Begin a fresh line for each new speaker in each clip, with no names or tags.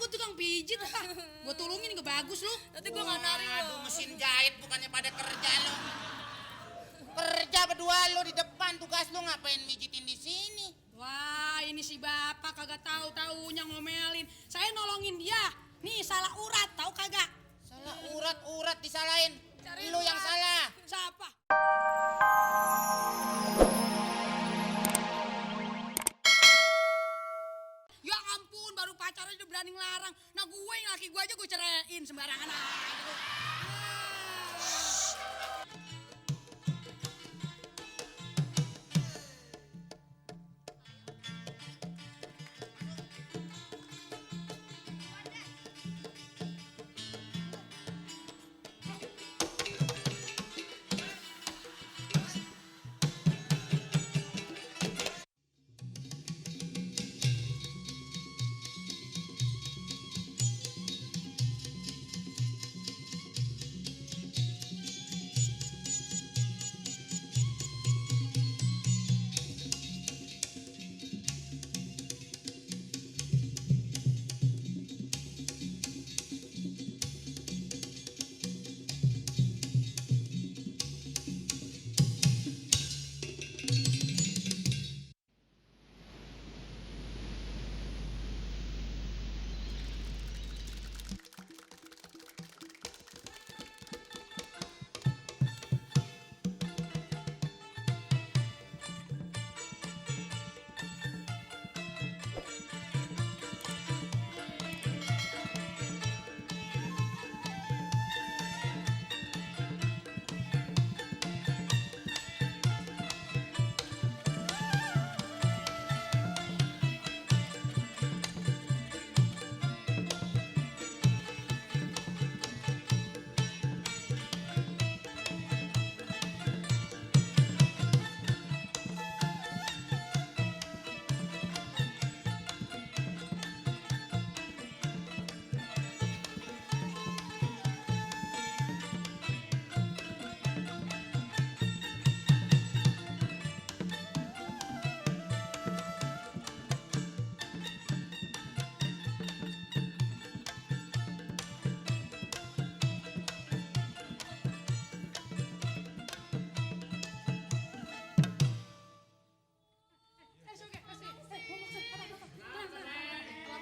gue tukang pijit apa? Gue tolongin gak bagus lu.
Nanti gue nggak narik lo.
Aduh, mesin jahit bukannya pada kerja lo. Kerja berdua lo di depan, tugas lo ngapain mijitin di sini?
Wah, ini si bapak kagak tahu-taunya ngomelin. Saya nolongin dia. Nih salah urat, tahu kagak?
Salah urat disalahin.
Cari
Lo yang
urat.
salah.
Siapa? Ya ampun, baru pacaran udah berani ngelarang. Nah gue yang laki gue aja gue ceraiin sembarangan aja lu.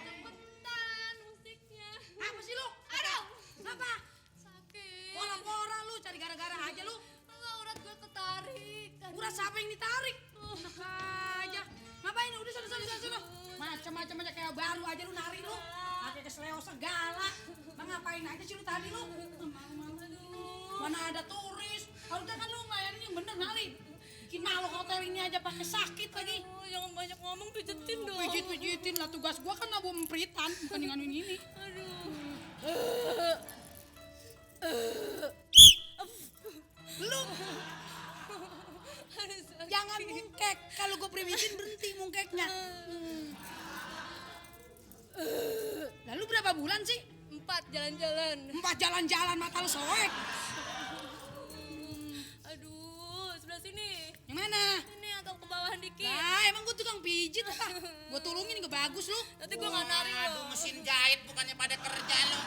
Cepetan musiknya.
Apa sih lu? Aduh, apa?
Sakit.
Pora-pora lu cari gara-gara aja lu.
Enggak, urat gue ketarik.
Urat siapa yang ditarik? Enak aja. Ngapain? Udah sana. Macam-macam aja kayak baru aja lu nari lu. Pakai kesleo segala. Bang ngapain aja sih lu tadi lu? Mana ada turis? Harusnya kan lu ngelayanin yang bener nari. Bikin malu hotel ini aja pakai sakit lagi.
Oh, jangan banyak ngomong, pijetin dong.
Pijit-pijitin lah, tugas gua kan nabu mempritan, bukan nganuin ini.
Aduh.
Lu
Aduh, sakit.
jangan mungkek. Kalau gua pribitin berhenti mungkeknya. Lalu berapa bulan sih?
4 jalan-jalan.
4 jalan-jalan mata lu soek.
Aduh, sebelah sini.
Yang mana?
Ini agak ke bawah dikit.
Lah emang gua tukang pijit apa? Gua tolongin gak bagus lu.
Nanti gue nggak narik lo.
Aduh, mesin jahit bukannya pada kerja lo.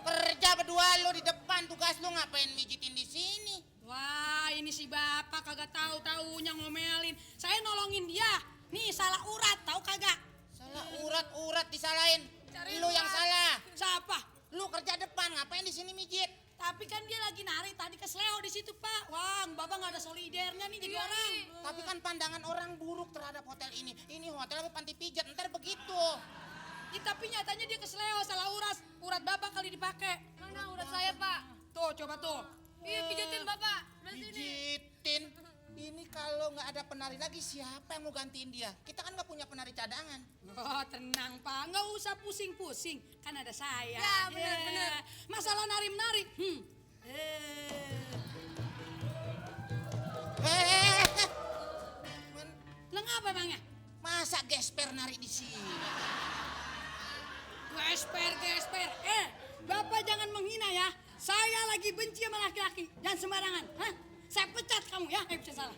Kerja berdua lo di depan, tugas lo ngapain mijitin di sini?
Wah, ini si bapak kagak tahu-taunya ngomelin. Saya nolongin dia. Nih salah urat, tahu kagak?
Salah urat disalahin.
Cari
Lo yang
urat.
salah.
Siapa?
Lu kerja depan, ngapain di sini mijit?
Tapi kan dia lagi nari tadi kesleo di situ, Pak. Wah, bapak nggak ada solidernya nih jadi orang.
Tapi kan pandangan orang buruk terhadap hotel ini. Ini hotel apa panti pijat, ntar begitu.
Ya, tapi nyatanya dia kesleo, salah urat. Urat bapak kali dipakai.
Mana urat saya, Pak?
Tuh, coba tuh.
Iya, pijetin Bapak. Sebelah sini.
Pijitin. Ini kalau nggak ada penari lagi, siapa yang mau gantiin dia? Kita kan nggak punya penari cadangan.
Oh, tenang, Pak. Nggak usah pusing-pusing. Kan ada saya.
Ya, benar.
Masalah nari-menari. Lah ngapa emangnya?
Masa gesper nari di sini?
Gesper. Bapak jangan menghina ya. Saya lagi benci sama laki-laki. Jangan sembarangan. Hah? Saya pecat kamu ya. Bisa salah.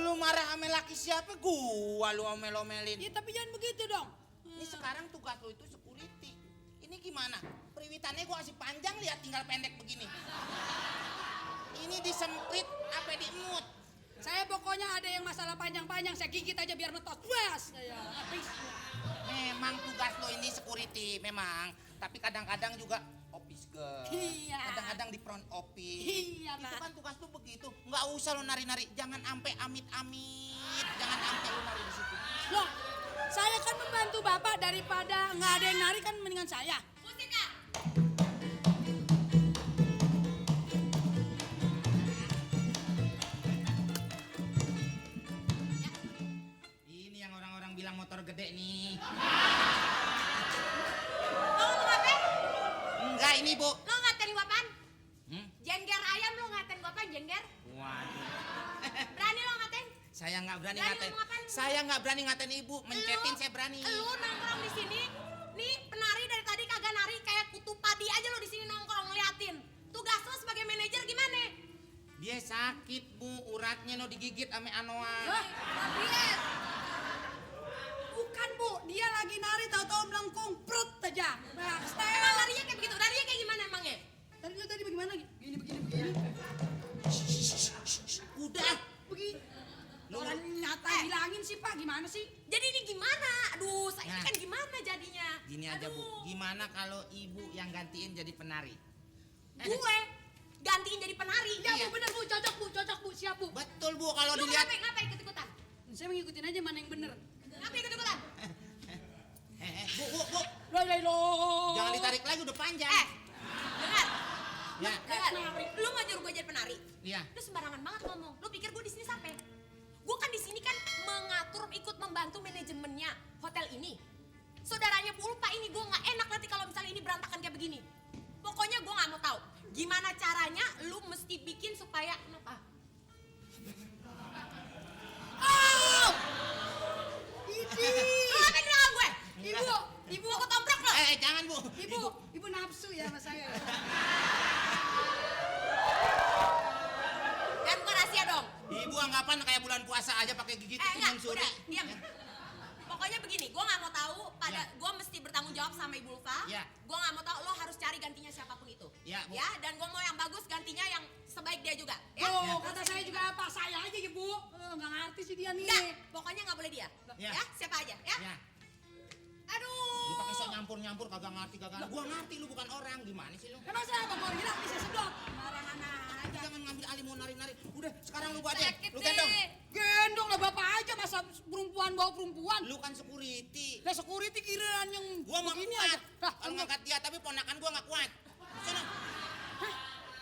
Lu marah sama laki siapa? Gua lu omel-omelin.
Ya tapi jangan begitu dong.
Ini Ini sekarang tugas lo itu security. Ini gimana? Periwitannya gua kasih panjang, lihat tinggal pendek begini. Ini disemprit apa diemut?
Saya pokoknya ada yang masalah panjang-panjang, saya gigit aja biar netos. Bas, saya habis.
Memang tugas lo ini security, memang. Tapi kadang-kadang juga office girl.
Iya.
Kadang-kadang di front office.
Iya,
Itu
Pak.
kan tugas tuh begitu. Nggak usah lo nari-nari. Jangan ampe amit-amit. Jangan ampe lo nari di situ.
Loh, saya kan membantu Bapak daripada nggak ada yang nari kan mendingan saya.
Musik, Kak.
Ini yang orang-orang bilang motor gede nih.
Lo ngomong apa?
Enggak ini, Bu.
Lo ngatain gua apaan?
Hmm?
Jengger ayam lo ngatain gua apaan, jengger?
Waduh.
Berani lo ngatain?
Saya nggak berani
Berani
ngatain.
ngomong apaan?
Saya nggak berani ngatain Ibu. Mencetin saya berani.
Lu nongkrong di sini, nih penari dari tadi kagak nari kayak kutu padi aja lo di sini nongkrong ngeliatin. Tugas lo sebagai manajer gimana?
Dia sakit, Bu. Uratnya no digigit ame Anwar.
Hah?
Yes.
Bukan Bu, dia lagi nari tahu-tahu melengkung prut aja. Nah,
Emang
style.
larinya kayak begitu? Larinya kayak gimana emangnya?
Tadi bagaimana? Begini, begini.
Udah.
Begini.
Lu-
Orang nyata bilangin sih Pak, gimana sih?
Jadi ini gimana? Aduh, saya ini
Nah.
kan gimana jadinya?
Gini aja, Bu.
Aduh,
Gimana kalau Ibu yang gantiin jadi penari?
Gue gantiin jadi penari.
Ya
Iya.
Bu, bener Bu, cocok Bu, siap Bu.
Betul, Bu. Kalau
Lu
dilihat
ngapain ikut-ikutan?
Saya mengikutin aja mana yang bener.
Ngapain ikut-ikutan?
Bu.
Lo.
Jangan ditarik lagi udah panjang.
Dengar.
Ya.
Dengar. Lu mau nyuruh gue jadi penari?
Iya.
Lu sembarangan banget ngomong. Lu pikir gue di sini sampai? Gue kan di sini kan mengatur, ikut membantu manajemennya hotel ini. Saudaranya Bu Ulfa ini gue nggak enak nanti kalau misalnya ini berantakan kayak begini. Pokoknya gue nggak mau tahu gimana caranya. Lu mesti bikin supaya apa? Oh! Lu ngapain bilang gue?
Ibu,
Mau ketoprak lo?
Jangan, Bu.
ibu nafsu ya sama saya.
Dan bukan rahasia dong.
Ibu anggapan kayak bulan puasa aja pakai gigi
Enggak,
timun suri.
udah, diam. Pokoknya begini, gue nggak mau tahu pada
Ya.
gue mesti bertanggung jawab sama Ibu Ulfa.
Ya.
Gue nggak mau tahu, lo harus cari gantinya siapapun itu.
Ya, Bu.
Ya, dan gue mau yang bagus gantinya yang sebaik dia juga. Ya.
Oh, kata saya juga apa? Saya aja ya Bu. Nggak ngerti sih dia nih.
Enggak, pokoknya nggak boleh dia.
Ya.
Ya, siapa aja, ya.
Ya.
Aduh.
Lu pakai sok nyampur-nyampur kagak ngerti. Gua ngerti lu bukan orang. Gimana sih lu?
Emang saya apa mau hilang bisa sedot. Barangan aja.
Jangan ngambil alih mau nari-nari. Udah, sekarang lu gua aja.
Sakit
Lu gendong.
nih.
Gendong lah Bapak aja masa perempuan bawa perempuan.
Lu kan security.
Lah security kiraan yang
Gua mah
begini
kuat.
aja. Lah,
Kalau ngangkat dia tapi ponakan gua nggak kuat. Sono.
Hah?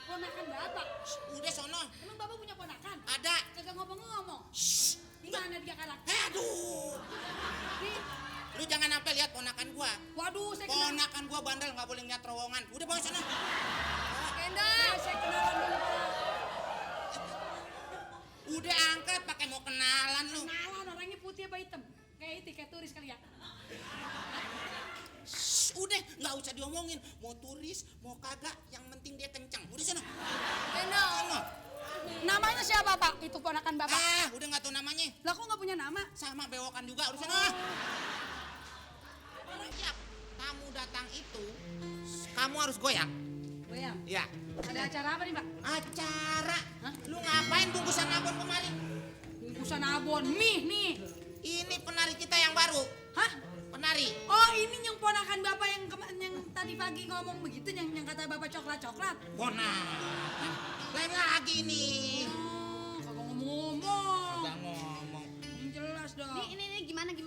Ponakan Bapak.
Udah sono.
Emang Bapak punya ponakan?
Ada.
Kagak ngomong-ngomong. Di mana dia kalah?
Aduh.
Di-
Lu jangan sampai lihat ponakan gua.
Waduh, saya kenal.
Ponakan gua bandel nggak boleh lihat terowongan. Udah bawa sono.
Kendall.
Saya kenalan dulu Pak.
Udah angkat pakai mau kenalan lu.
Kenalan orangnya putih apa hitam? Kayak turis kali ya.
Udah nggak usah diomongin. Mau turis, mau kagak, yang penting dia kencang. Udah sono.
Kendall.
Sono.
Namanya siapa Pak? Itu ponakan Bapak.
Udah nggak tahu namanya.
Lah kok nggak punya nama?
Sama bewokan juga. Udah sono. Siap. Kamu datang itu, kamu harus goyang.
Goyang.
Ya.
Ada acara apa nih Pak?
Acara.
Hah?
Lu ngapain bungkusan abon kemari?
Bungkusan abon mie nih.
Ini penari kita yang baru.
Hah?
Penari.
Oh ini yang ponakan Bapak yang tadi pagi ngomong begitu yang kata Bapak coklat-coklat.
Ponakan. Lain lagi nih.
Kagak ngomong-ngomong.
Gak ngomong.
Jelas dong.
Ini gimana nih?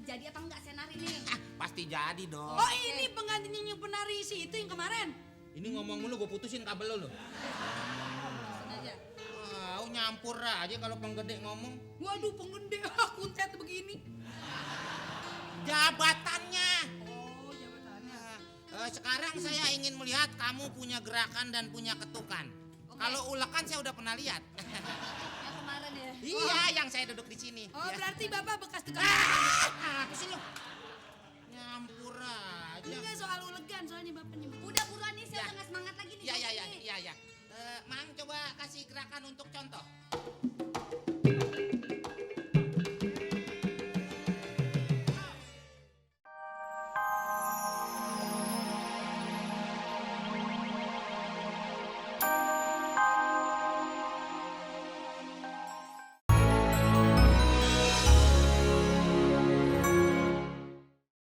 Jadi apa enggak senari nih?
Pasti jadi dong.
Oh ini penggantinya yang penari si itu yang kemarin.
Ini ngomong mulu gue putusin kabel lo.
Aja.
Nyampur aja kalau penggede ngomong.
Waduh penggede kuntet begini.
Jabatannya.
Oh jabatannya.
Sekarang saya ingin melihat kamu punya gerakan dan punya ketukan. Kalau ulekan saya udah pernah lihat.
Yang kemarin ya.
Iya, yang saya duduk di sini.
Oh
Ya.
berarti Bapak bekas tukang.
Apa sih lo? Nyampur aja.
Enggak soal ulegan soalnya Bapak nyebut.
Udah buruan nih, saya
Ya.
udah nggak semangat lagi nih.
Iya, iya,
joget
iya,
nih.
iya, iya. Mang coba kasih gerakan untuk contoh.